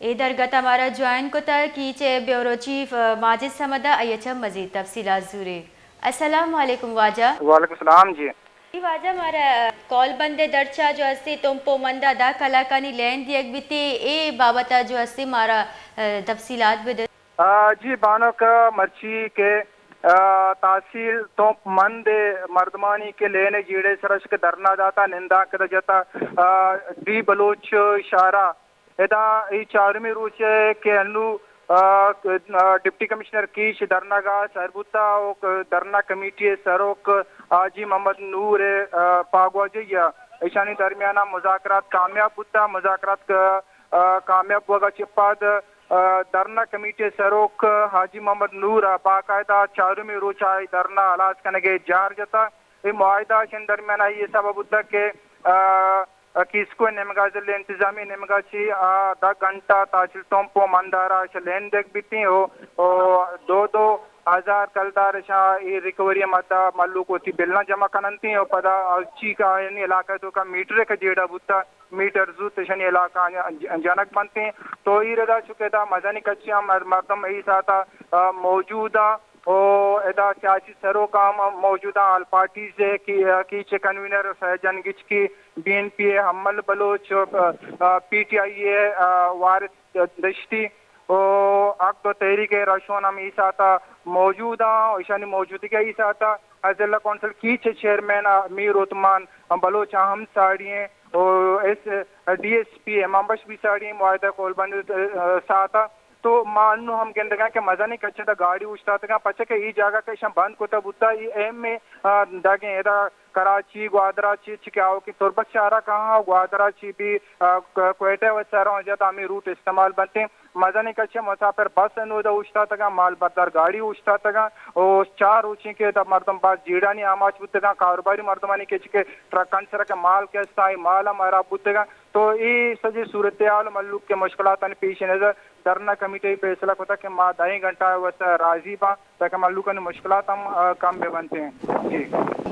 اے درگت ءَ مارا جوائن کتگ کیچ ءِ بیورو چیف، آ، ماجد صمد ءَ آئی ءَ چہ مزید تفصیلات زوریں۔ السلام علیکم واجہ۔ وعلیکم السلام جی۔ جی واجہ، مارا کال بند ءِ درچ ءَ جو ہستی تمپ ءُ مند ءَ دہ کلاکانی لین دیگ بیتی، اے بابت ءَ جو ہستی مارا، آ، تفصیلات بدے۔ آ، جی بانک، مرچی کہ، آ، تحصیل تمپ مند ءِ مردمانی کہ لین ءِ جیڑہ ءِ سرا شہ کہ دھرنا داتا، نندانک ادا جتا، آ، ڈی بلوچ شاہراہ ادا اے چارمی روچ ءَ کہ انو، آ، آ، ڈپٹی کمشنر کیچ دھرنا گاہ ءَ سر بوتا ءُ دھرنا کمیٹی ءِ سروک حاجی محمد نور ءِ، آ، پاگواجہی ءَ ایشانی درمیان ءَ مذاکرات کامیاب بوتا۔ مذاکرات ءَ، آ، کامیاب بوگ ءَ چہ پد، آ، دھرنا کمیٹی ءِ سروک حاجی محمد نور ءَ باقاعدہ چارمی روچ ءَ اے دھرنا ہلاس کنگ ءِ جار جتا۔ اے معاہدہ اشانی درمیان ءَ اے حساب ءَ بوتگ کہ، آ، کیسکو ءِ نیمگ ءَ، ضلع انتظامی ءِ نیمگ ءَ چہ آ دہ گھنٹہ تحصیل تمپ ءُ مند ءَ را اش لین دیگ بیتیں ءُ، ءُ دو دو ہزار کلدار اشاں اے ریکوری ءِ مد ءَ مھلوک وتی بلاں جمع کننتیں ءُ پدا چی کہ آیانی علاقہ ءِ توکا میٹر ءِ کہ جیڑہ بوتگ، میٹر زوت اشانی علاقہ ءَ جنگ بنتیں۔ تو اے ردا چونکہ ادا مزنیں کچے ءَ مر-، مردم اے ساعت ءَ، آ، موجود ءَ ءُ ادا سیاسی سروک ہم موجود اَنت، آل پارٹیز ءِ کہ، آ، کیچ ءِ کنوینر سید جان گچکی، بی این پی ءِ حمل بلوچ، آ، آ، پی ٹی آئی ءِ، آ، وارث دشتی ءُ حق ءُ تحریک ءِ رھشون ہم اے ساعت ءَ موجود اَنت۔ ایشانی موجودگی ءَ اے ساعت ءَ ضلع کونسل کیچ ءِ چیئرمین، آ، میر عثمان بلوچ ہم ساڑی ایں ءُ S, D S P Imam بخش بھی ساڑی ایں، معاہدہ کول بند ءِ ساعت ءَ۔ تو ما انوں ہم گندگ ءَ کہ مزنیں کچے ءَ گاڑی اوشتاتگ اَنت، پرچا کہ اے جاگہ کہ ایشاں بند کتگ بوتگ، اے ایم اے، آ، دگیں ادا کراچی، گوادر ءَ چہ، چہ کہ آؤکیں تربت شاہراہ کاہاں ءُ گوادر ءَ چہ بھی، آ، ک-، کوئٹہ ءِ واستہ رواں جت، ہمے روٹ استعمال بنتیں۔ مزنیں کچے ءَ مسافر بس انوں ادا اوشتاتگ اَنت، مال بردار گاڑی اوشتاتگ اَنت ءُ چار روچیں کہ ادا مردم باز جیڑھانی آماچ بوتگ اَنت، کاروباری مردمانی کہ چہ کہ ٹرکانی سرا کہ مال کہ استاں، اے مال ہم ہراب بوتگ اَنت۔ تو اے سجیں صورتحال ءُ مھلوک کہ مشکلاتانی پیش نظر دھرنا کمیٹی ءَ فیصلہ کتگ کہ ما دہیں گھنٹہ ءِ واستہ راضی باں تاکہ مھلوکانی مشکلات ہم، آ، کم بہ بنتیں۔ جی۔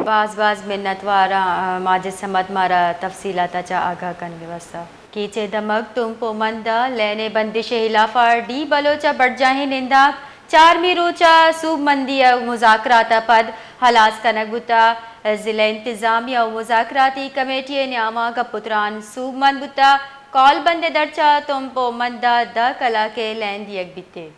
باز باز منتوار آں، آ، ماجد صمد مارا تفصیلات ءَ چہ آگاہ کنگ ءِ واستہ۔ کیچ ءِ دمگ تمپ ءُ مند ءَ لین ءِ بندش ءِ ہلاف ءَ ڈی بلوچ ءَ برجاہیں نندانک چارمی روچ ءَ سوبمندی ءُ مذاکرات ءَ پد ہلاس کنگ بوتگ۔ ضلع انتظامیہ ءُ مذاکراتی کمیٹی ءِ نیامگ ءَ پتران سوبمند بوتگ۔ کال بند ءِ درچ ءَ تمپ ءُ مند ءَ دہ کلاک ءِ لین دیگ بیتیں۔